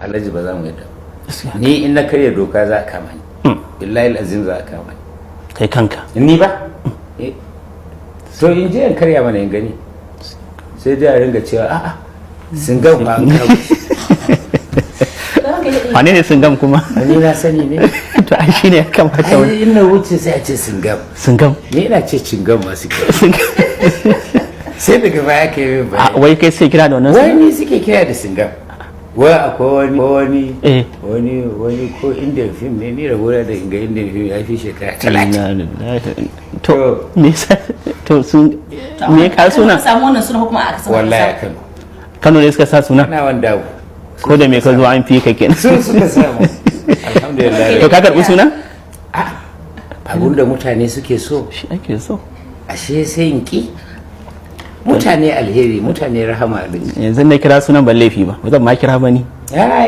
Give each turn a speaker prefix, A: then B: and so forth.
A: Alhaji, ba za mu yadda. Ni in na karya doka za a kama ni. Billahi azim, za a kama ni.
B: Kai kanka?
A: Ni ba. Eh. To, in je in karya mana in gani. Sai dai a ringa cewa, "A'a, sun ga ba an kama."
B: Wane ne Singam kuma?
A: Ni na sani ne.
B: To, ai shine ya kamata wani.
A: Ai in na wuce sai a ce Singam.
B: Singam.
A: Ni ina ce cingam masu kyau.
B: Singam.
A: Sai daga baya ka yi min
B: A,
A: bayani.
B: wai kai sai kira da wannan sunan?
A: Wani suke kira da Singam. Wai akwai wani wani ko Indian film ne. Ni rabona da inga Indian film ya fi shekara 30.
B: Inna lillahi. To, me yasa to sun me ka suna?
C: Ka samu wannan suna ko kuma aka samu?
A: Wallahi a Kano.
B: Kano ne suka sa suna?
A: Na wanda abu.
B: Ko da me ka zo an fi ka kenan.
A: Su suka samu, alhamdulillah.
B: To, ka karbi suna?
A: Abunda mutane suke so
B: shi ake so.
A: Ashe sai in ki mutane alheri, mutane rahama, alhaji.
B: Yanzu na kira sunan ban laifi ba, ba zan ma kira ba ni.
A: Ya.